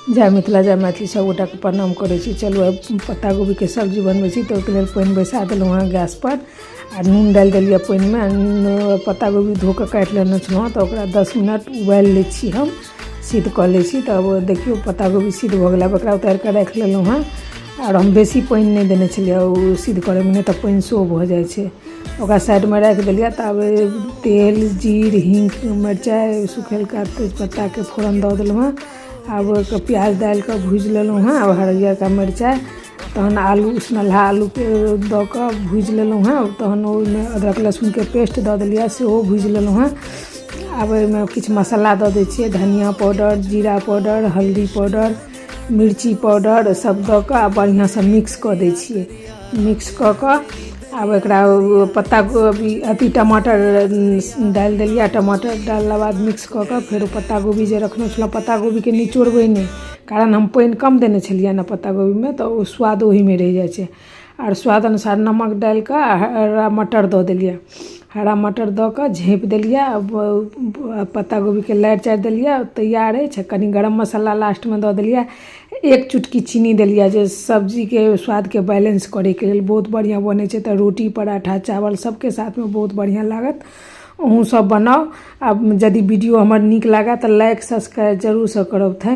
जय मिथिला जय मैथिली सभ गोटाके प्रणाम करै छी। चलू आब पत्ता गोभीके सब्जी बनबै छी, तऽ ओहिके लेल पानि बैसा देलहुँ हँ गैसपर आ नून डालि देलियै पानिमे। पत्ता गोभी धो कऽ काटि लेने छलहुँ हँ, तऽ ओकरा 10 मिनट उबालि लै छी, हम सिद्ध कऽ लै छी। तब देखियौ, पत्ता गोभी सिद्ध भऽ गेलै। आब एकरा उतारि कऽ राखि लेलहुँ हँ। आओर हम बेसी पानि नहि देने छलियै ओ सिद्ध करैमे, नहि तऽ पानि सेहो भऽ जाइ छै। ओकरा साइडमे राखि देलियै। तब तेल, जीर, हींग, मिरचाइ, सुखेलका तेजपत्ताके फोरन दऽ देलहुँ हँ। आब ओहिके प्याज डालि कऽ भूजि लेलहुँ हँ। आब हरियरका मिरचाइ, तहन आलू, उसनलहा आलूके दऽ कऽ भूजि लेलहुँ हँ। तहन ओहिमे अदरक लहसुनके पेस्ट दऽ देलियै, सेहो भूजि लेलहुँ हँ। आब एहिमे किछु मसाला दऽ दै छियै: धनिया पाउडर, जीरा पाउडर, हल्दी पाउडर, मिर्ची पाउडर, सब दऽ कऽ आ बढ़िआँसँ मिक्स कऽ दै छियै। मिक्स कऽ कऽ आब एकरा पत्ता गोभी, अथी टमाटर डालि देलियै। टमाटर डालला बाद मिक्स कऽ कऽ फेर ओ पत्ता गोभी जे रखने छलहुँ, पत्ता गोभीके निचोड़बै नहि, कारण हम पानि कम देने छलियै ने पत्ता गोभीमे, तऽ ओ स्वाद ओहिमे रहि जाइ छै। आर स्वाद अनुसार नमक डालि कऽ हरा मटर दऽ देलियै। हरा मटर दऽ कऽ झाँपि देलियै आ पत्ता गोभीके लारि चारि देलियै। तैयार अछि। कनि गरम मसाला लास्टमे दऽ देलियै, एक चुटकी चीनी देलियै, जे सब्जीके स्वादके बैलेंस करैके लेल। बहुत बढ़िआँ बनै छै, तऽ रोटी, पराठा, चावल सबके साथमे बहुत बढ़िआँ लागत। अहूँ सब बनाउ। आब यदि वीडियो हमर नीक लागए तऽ लाइक, सब्सक्राइब जरूरसँ करब। Thank.